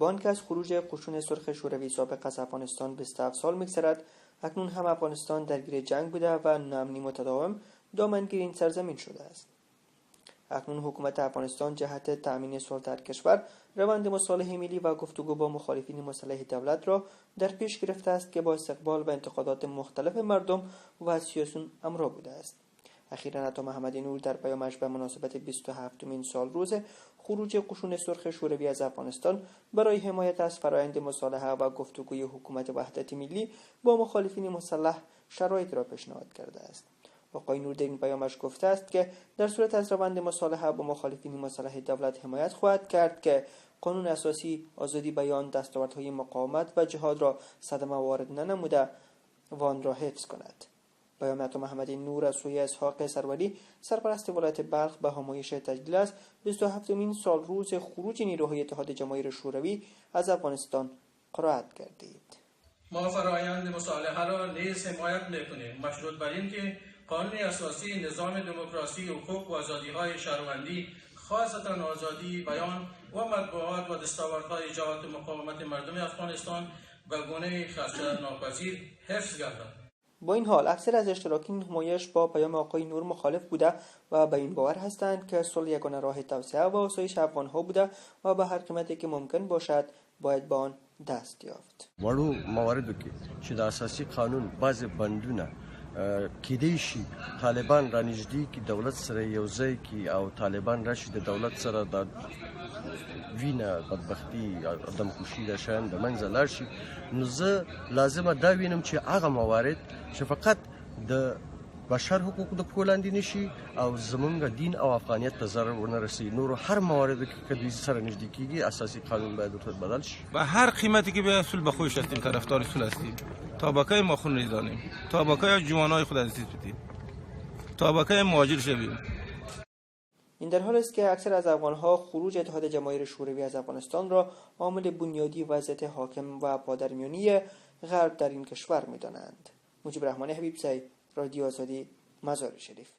با آنکه از خروج قشون سرخ شوروی سابق از افغانستان 27 سال می‌گذرد، اکنون هم افغانستان درگیر جنگ بوده و ناامنی متداوم دامنگیر این سرزمین شده است. اکنون حکومت افغانستان جهت تأمین صلح در کشور روند مصالحه ملی و گفتگو با مخالفین مسلح دولت را در پیش گرفته است که با استقبال و انتقادات مختلف مردم و سیاسیون همراه بوده است. اخیراً عطا محمد نور در پیامش به مناسبت 27مین سال روز خروج قشون سرخ شوروی از افغانستان برای حمایت از فرایند مصالحه و گفتگوی حکومت وحدت ملی با مخالفین مسلح شرایط را پیشنهاد کرده است. آقای نور در این پیامش گفته است که در صورت از روند مصالحه با مخالفین مسلح دولت حمایت خواهد کرد که قانون اساسی، آزادی بیان، دستاوردهای مقاومت و جهاد را صدمه وارد ننموده و آن را حفظ کند. پیام عطا محمد نور از سوی اسحاق سروری، سرپرست ولایت بلخ، به همایش تجلیل از 27مین سال روز خروج نیروهای اتحاد جماهیر شوروی از افغانستان قرائت کردید. ما فرایند مصالحه را نیز حمایت میکنیم، مشروط بر اینکه قانون اساسی، نظام دموکراسی، حقوق و آزادی‌های شهروندی، خاصتا آزادی بیان و مطبوعات و دستاوردهای جهات مقاومت مردم افغانستان به گونه خسته ناپذیر حفظ گردد. با این حال اکثر از اشتراکین همایش با پیام آقای نور مخالف بوده و به این باور هستند که صلح یگانه راه توسعه و آسایش افغانها بوده و به هر قیمتی که ممکن باشد باید به آن دست یافت. وړو مواردو کې چې د اساسي قانون بعضې بندونه کېدای شي طالبان رانږدې کړي، دولت سره یو ځای کړي او طالبان راشي د دولت سره د وینه، بدبختي، آدمکشي دا شیان د منځه لاړ شي، نو زه لازمه دا وینم چې هغه موارد چې فقط د بشر حقوق د پښو لاندې نشي او زمونږ دین او افغانیت ته ضرر ونه رسي، نورو هر مواردو کې که دوی سره نږدې کېږي اساسي قانون باید ورته بدل شي. به هر قیمتی که به صلح به خوش هستیم، طرفدار صلح هستیم. تا به کی ما خون ریزانیم، تا به کی جوانای خود از دست بدیم، تا به کی مهاجر شویم. این در حال است که اکثر از افغانها خروج اتحاد جماهیر شوروی از افغانستان را عامل بنیادی وضعیت حاکم و پادرمیانی غرب در این کشور می‌دانند. مجیب رحمان حبیبزی، رادیو آزادی، مزار شریف.